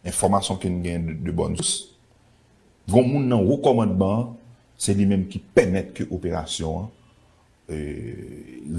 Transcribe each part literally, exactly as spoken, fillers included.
enfòmasyon ke n gen de, de bòn sous, gon moun nan wo kòmandman an, se li menm ki pèmèt ke operasyon an, e,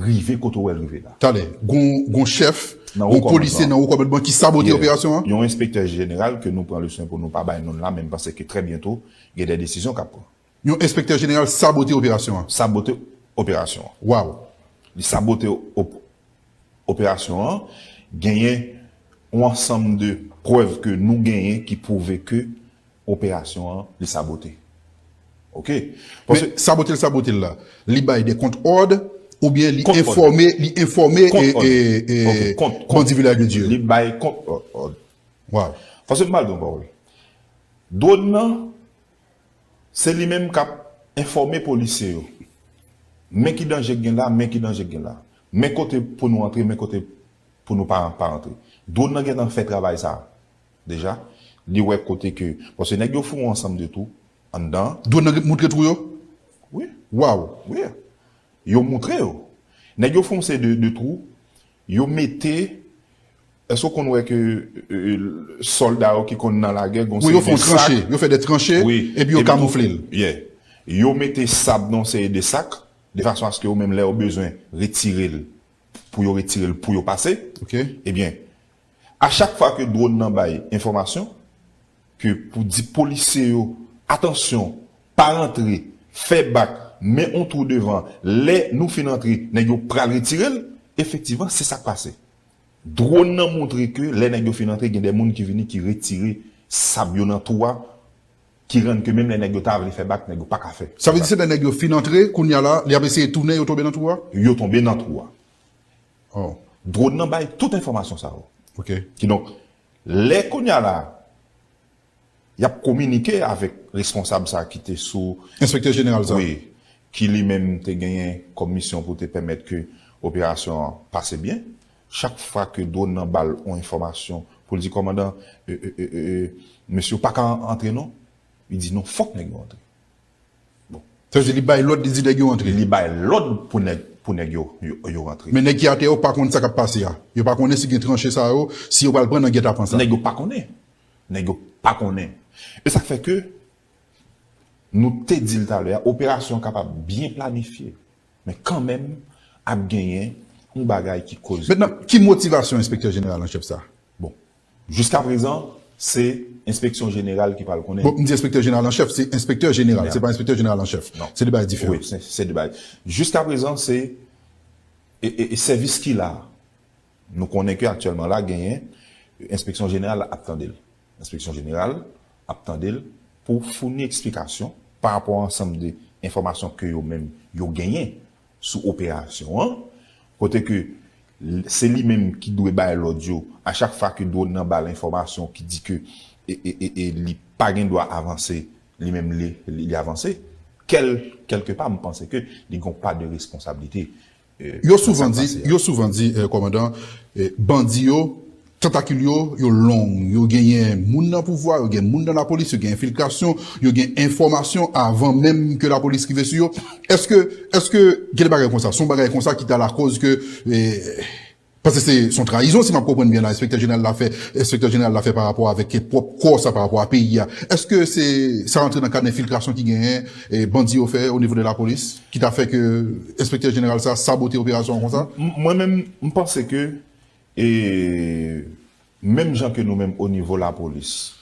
rive kote w wè l rive la. Talè, gon, gon chèf, gon polisye nan wo kòmandman ki sabote operasyon an? Yon enspektè jeneral ke nou pran le swen pou nou pa bay non l la, men m panse ke trè byento, gen de desizyon k ap pran. Yon enspektè jeneral sabote operasyon an? Sabote operasyon an. Waw. Li sabote op-, operasyon an, genyen yon ansanm de prèv ke nou genyen ki pwouve ke operasyon an, li sabote. Oke? Men sabote l, sabote l la, li bay de kont òd, oubyen li enfòme, li enfòme e, e, e bandi Vilaj de Dye yo? Li bay kont òd. Waw. Paske m pral di yon pawòl. Dwòn nan, se li menm k ap enfòme polisye yo. Men ki danje k gen la, men ki danje k gen la. Men kote pou nou antre, men kote pou nou pa, pa antre. Dwòn nan gentan fè travay sa a deja. Li wè kote ke, paske nèg yo fè yon ansanm de twou anndan. Dwòn nan moutre twou yo? Wi. Waw. Wi. Yo moutre yo. Nèg yo fè yon seri de, de twou. Yo mete, èske w konn wè ke, e, e, sòlda yo ki konn nan lagè, gon seri de sak? Wi, yo fè yon tranche, yo fè de tranche, epi yo kamoufle l. Yeah. Yo mete sab nan yon seri de sak, de fason aske yo menm lè yo bezwen retire l, pou yo retire l, pou yo pase. Oke. Ebyen, a chak fwa ke dwòn nan bay enfòmasyon, ke pou di polisye yo, "Atansyon, pa rantre, fè bak, men on twou devan, lè nou fin antre, nèg yo pral retire l," efektivman, se sa k pase. Dwòn nan montre ke lè nèg yo fin antre, gen de moun ki vini, ki retire sab yo nan twou a, ki rann ke menm lè nèg yo ta vle fè bak, nèg yo pa ka fè. Sa vle di se lè nèg yo fin antre, kounye a la, li ap eseye tounen, yo tonbe nan twou a? Yo tonbe nan twou a. Oh. Dwòn nan bay tout enfòmasyon sa yo. Oke. Kidonk, lè kounye a la, y ap kominike avèk responsab sa ki te sou... Enspektè jeneral sa. Wi, ki li menm te genyen kòm misyon pou te pèmèt ke operasyon an pase byen. Chak fwa ke dwòn nan ba l yon enfòmasyon pou l di, "Kòmandan, e, e, e, e, e, mesye yo pa ka antre non," li di, "Non, fòk nèg yo antre." Bon. Sa vle di li bay lòd, li di nèg yo antre. Li bay lòd pou nèg, pou nèg yo, yo, yo rantre. Men nèg ki atè yo pa konn sa k ap pase a. Yo pa konnen si gen tranche sa yo, si yo pral pran nan gètapan sa. Nèg yo pa konnen. Nèg yo pa konnen. E sa k fè ke nou te di l talè a, operasyon an kapab byen planifye, men kanmenm ap genyen yon bagay ki koze. Mentnan, ki motivasyon enspektè jeneral an chèf sa? Bon, jiskaprezan, se enspeksyon jeneral ki pral konnen. Bon, m di enspektè jeneral an chèf, se enspektè jeneral, se pa enspektè jeneral an chèf. Non. Se de bagay diferan. Wi, se, se de bagay. Jiskaprezan, se, e, e, e sèvis ki la. Nou konnen ke aktyèlman la, genyen, enspeksyon jeneral ap tande l. Enspeksyon jeneral ap tande l pou founi eksplikasyon pa rapò a ansanm de enfòmasyon ke yo menm yo genyen sou operasyon an, kote ke l-, se li menm ki dwe bay lòd yo a chak fwa ke dwòn nan ba l enfòmasyon ki di ke e, e, e, e li pa gen dwa avanse, li menm li, li, li avanse, kèl, kèlkepa, m panse ke li gen yon pa de responsablite. Yo souvan di, yo souvan di, eh, kòmandan, eh, bandi yo, tantakil yo, yo long. Yo genyen moun nan pouvwa, yo gen moun nan lapolis, yo gen enfiltrasyon, yo gen enfòmasyon avan menm ke lapolis rive sou yo. Èske, èske gen de bagay konsa? Se yon bagay konsa ki ta lakòz ke, eh, paske se, se yon trayizon, si m ap konprann byen la, enspektè jeneral la fè, enspektè jeneral la fè pa rapò avèk pwòp kò sa, pa rapò a peyi a. Èske se, sa rantre nan kad enfiltrasyon ki genyen, eh, bandi yo fè o nivo de lapolis? Ki ta fè ke enspektè jeneral sa sabote operasyon an konsa? M-, mwen menm, m panse ke, e, menm jan ke nou menm o nivo lapolis,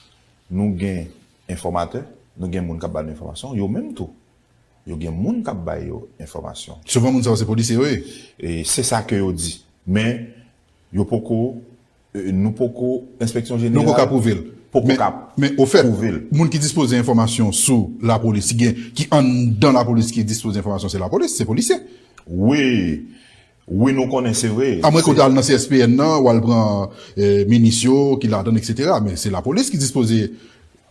nou gen enfòmatè, nou gen moun k ap ba nou enfòmasyon, yo menm tou, yo gen moun k ap ba yo enfòmasyon. Souvan moun sa yo se polisye yo ye. E se sa ke yo di. Men, yo poko, e, nou poko, enspeksyon jeneral poko ka pwouve l. Poko ka pwouve l. Men, men, ofèt, moun ki dispoze enfòmasyon sou lapolis, ki gen, ki anndan lapolis ki dispoze enfòmasyon, se lapolis, se polisye. Wi. Wi, nou konnen, se vre. Amwen ke w ta al nan C S P N nan, w al pran, e, minis yo ki ladan, et cetera. Men se lapolis ki dispoze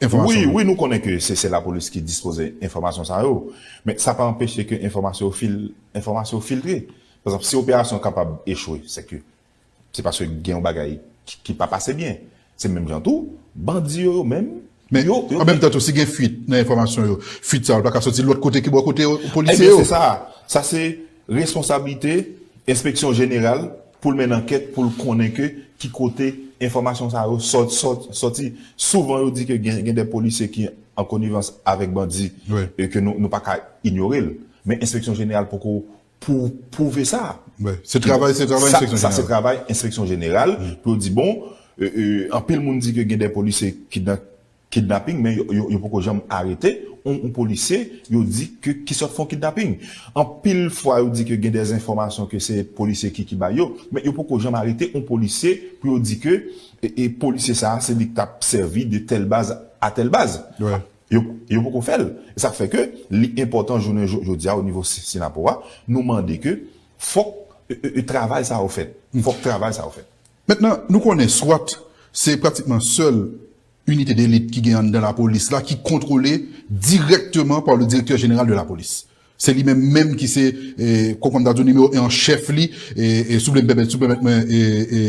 enfòmasyon yo. Wi, wi, nou konnen ke se, se lapolis ki dispoze enfòmasyon sa yo. Men sa pa anpeche ke enfòmasyon yo fil-, enfòmasyon yo filtre. Pa egzanp, si operasyon kapab echwe, se ke se paske gen yon bagay ki, ki pa pase byen. Se menm jan tou, bandi yo, yo menm, men yo, yo an menm tan tou, si gen fuit nan enfòmasyon yo, fuit sa yo pa ka soti lòt kote ki bò kote yo, polisye yo. Ebyen, se sa. Sa se responsablite enspeksyon jeneral pou l mennen ankèt, pou l konnen ke ki kote enfòmasyon sa yo sòt, sòt, sòti. Souvan, yo di ke gen, gen de polisye ki an konivans avèk bandi, e ke nou, nou pa ka inyore l. Men Enspeksyon Jeneral poko pou, pwouve sa. Se travay, se travay Enspeksyon Jeneral. Sa, se travay Enspeksyon Jeneral pou yo di, bon, e, e, anpil moun di ke gen de polisye ki nan kidnaping, men yo, yo, yo poko janm arete yon, yon polisye, yo di ke ki sòt fè yon kidnaping. Anpil fwa, yo di ke gen de enfòmasyon ke se polisye ki, ki bay yo, men yo poko janm arete yon polisye pou yo di ke, e, e, polisye sa a, se li k t ap sèvi de tèl baz a tèl baz. Yo, yo poko fè l. E sa k fè ke li enpòtan jounen jo-, jodi a, o nivo Si-, Sinapo a, nou mande ke fòk, e, e, e, travay sa yo fèt. Fòk travay sa yo fèt. Mentnan, nou konnen SWAT, se pratikman sèl inite delit ki gen anndan lapolis la, ki kontwole dirèkteman pa le directeur général de la police. Se li menm menm ki se, e, kòm m ta di w, nimewo en an chèf li, e, e, si w vle m pèmèt, si w pèmèt mwen, e, e,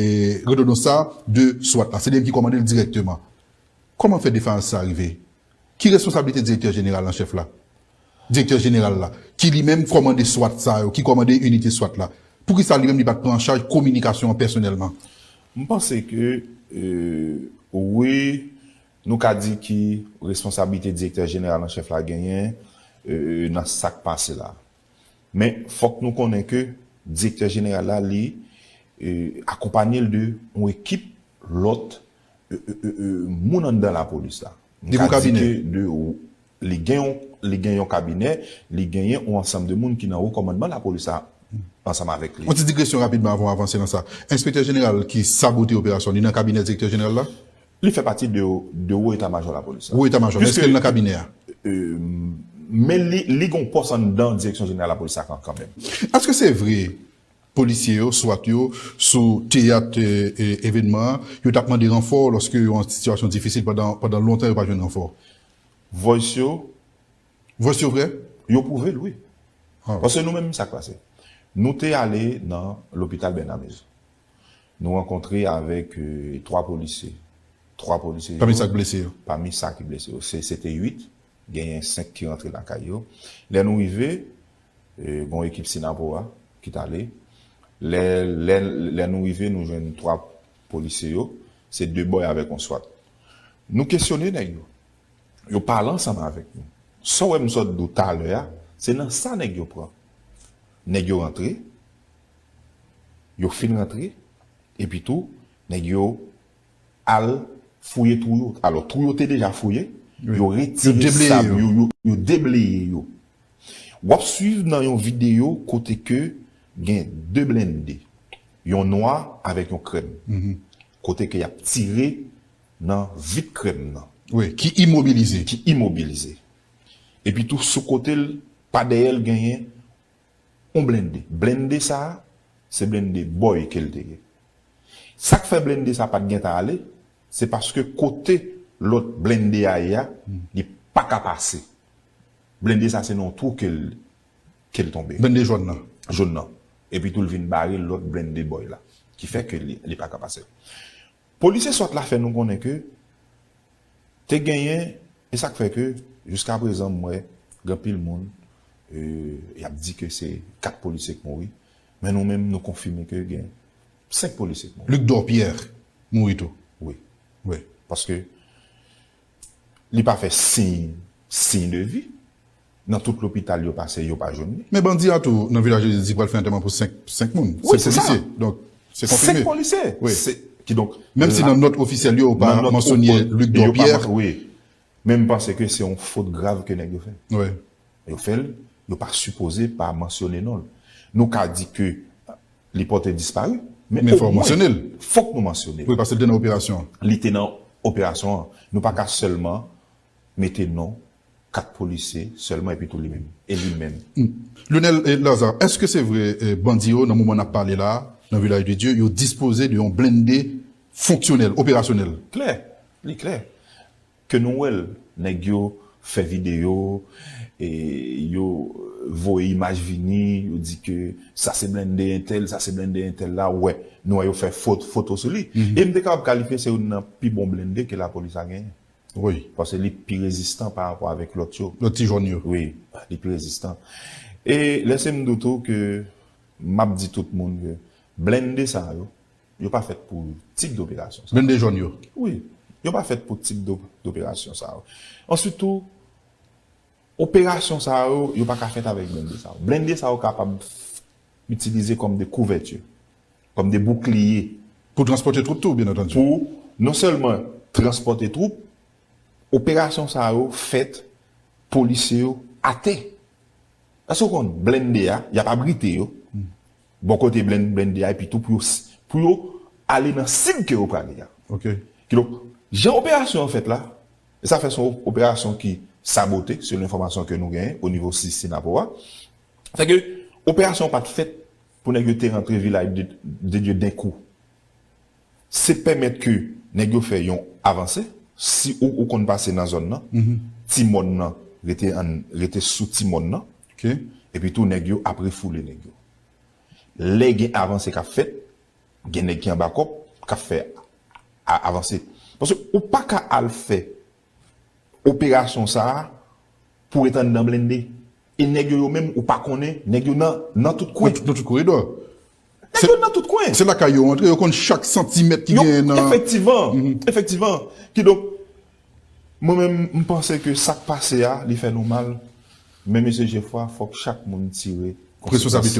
redondan sa, de SWAT la. Se li menm ki kòmande l dirèkteman. Kòman fè defayans sa rive? Ki responsablite direktè jeneral an chèf la? Direktè jeneral la, ki li menm kòmande SWAT sa yo, ki kòmande inite SWAT la, poukisa li menm li pa t pran an chaj kominikasyon an pèsonèlman? M panse ke, e, wi, nou ka di ki responsablite direktè jeneral an chèf la genyen, e, nan sa k pase la. Men fòk nou konnen ke direktè jeneral la, li, e, akonpanye l de yon ekip lòt, e, e, e, e, moun anndan lapolis la. M ka di ke de, li gen yon, li gen yon kabinè, li genyen yon ansanm de moun ki nan wo kòmandman lapolis la ansanm avèk li. Yon ti digresyon rapidman avan w avanse nan sa. Enspektè jeneral ki sabote operasyon, li nan kabinè direktè jeneral la? Li fè pati de, de wo eta majò lapolis la. Wo eta majò, men èske l nan kabinè a? E, men li, li gen yon pòs anndan direksyon jeneral lapolis la kan, kanmenm. Èske se vre polisye yo, SWAT yo, sou teyat, e, e, evènman an, yo t ap mande ranfò lòske yo an sitiyasyon difisil pandan, pandan lontan yo pa jwenn ranfò? Voice yo. Voice yo vrè? Yo pwouve l, wi. Paske nou menm, sa k pase? Nou te ale nan lopital Bènamez. Nou rankontre avèk, e, twa polisye. Twa polisye yo. Pami sa k blese yo? Pami sa ki blese yo. Se, se te uit. Genyen senk ki rantre lakay yo. Lè nou rive, e, gen yon ekip Sinapo a ki t ale. Lè, lè, lè nou rive, nou jwenn twa polisye yo. Se de bòy avèk yon SWAT. Nou kesyone nèg yo. Yo pale ansanm avèk nou. Sa w wè m sot di w talè a, se nan sa nèg yo pran. Nèg yo rantre, yo fin rantre, epi tou, nèg yo al fouye twou yo. Alò, twou yo te deja fouye, yo retire sab yo, yo, yo debleye yo. W ap swiv nan yon videyo kote ke gen de blende, yon nwa avèk yon krèm, kote ke y ap tire nan vit krèm nan. Wi, ki imobilize. Ki imobilize. Epi tou, sou kote l, pa dèyè l, genyen yon blende. Blende sa a, se blende bòy ke l te ye. Sa k fè blende sa a pa t gentan ale, se paske kote lòt blende a ye a, li pa ka pase. Blende sa a, se nan yon twou ke l, ke l tonbe. Blende jòn nan. Jòn nan. Epi tou, l vin bare lòt blende bòy la, ki fè ke li, li pa ka pase. Polisye SWAT la fè nou konnen ke te genyen, e sa k fè ke, jiskaprezan, m wè gen anpil moun, e, y ap di ke se kat polisye k mouri, men nou menm, nou konfime ke gen senk polisye k mouri. Luc Dorpierre mouri tou. Wi. Wi. Paske li pa fè siy, siy de vi. Nan tout lopital yo pase, yo pa jwenn li. Men bandi a tou, nan Vilaj de Dye, di pral fè antèman pou senk, senk moun. Wi, se sa. Senk polisye. Donk, se konfime. Senk polisye. Wi. Se, kidonk, menm si nan nòt ofisyèl yo, yo pa mansyone Luc Dorpierre. Wi. Men m panse ke se yon fot grav ke nèg yo fè. Wi. Yo fè l, yo pa sipoze pa mansyone non l. Nou ka di ke li pòte dispari, men fòk nou mansyone l. Fòk nou mansyone l. Wi, paske l te nan operasyon an. Li te nan operasyon an. Nou pa ka sèlman mete non kat polisye sèlman epi tou li menm. E li menm. Lionel, e, Lazarre, èske se vre, e, bandi yo, nan moman n ap pale la, nan Vilaj de Dye, yo dispoze de yon blende fonksyonèl, operasyonèl? Klè, li klè. Ke nou wè l, nèg yo fè videyo, e yo voye imaj vini, yo di ke sa se blende entèl, sa se blende entèl la, wè, nou wè yo fè fot-, foto sou li. E m te kapab kalifye se youn nan pi bon blende ke lapolis la genyen. Wi. Paske li pi rezistan pa rapò avèk lòt yo. Lòt ti jòn yo. Wi, li pi rezistan. E lèse m di w tou ke m ap di tout moun ke blende sa yo, yo pa fèt pou tip doperasyon sa. Blende jòn yo. Wi, yo pa fèt pou tip do- doperasyon sa yo. Answit tou, operasyon sa yo, yo pa ka fèt avèk blende sa yo. Blende sa yo kapab itilize kòm de kouvèti, kòm de boukliye. Pou transpòte twoup tou, byen antandi. Pou non sèlman transpòte twoup, operasyon sa yo fèt, polisye yo atè. Èske w konn blende a, y ap abrite yo bò kote blende a, epi tou pou yo, pou yo ale nan sid ke yo prale a. Ok. Kidonk, jan operasyon an fèt la, e sa fè se yon operasyon ki sabote, selon enfòmasyon ke nou genyen o nivo sis Sinapo a. Fè ke operasyon an pa t fèt pou nèg yo te rantre Vilaj de, de Dye den kou. Se pèmèt ke nèg yo fè yon avanse. Si ou, ou konn pase nan zòn nan, ti mòn nan rete, an, rete sou ti mòn nan. Ok. Epi tou, nèg yo ap refoule nèg yo. Lè gen avanse k ap fèt, gen nèg ki anba kòb k ap fè a- avanse. Paske ou pa ka al fè operasyon sa a pou ret anndan blende. E nèg yo, yo menm, ou pa konnen, nèg yo nan, nan tout kwen. Nan tout koridò. Nèg yo nan tout kwen. Se lakay yo antre, yo konn chak santimèt ki genyen nan. Efektivman, efektivman. Kidonk, mwen menm, m panse ke sa k pase a, li fè nou mal. Men mesye Jefwa, fòk chak moun tire Responsablite yo.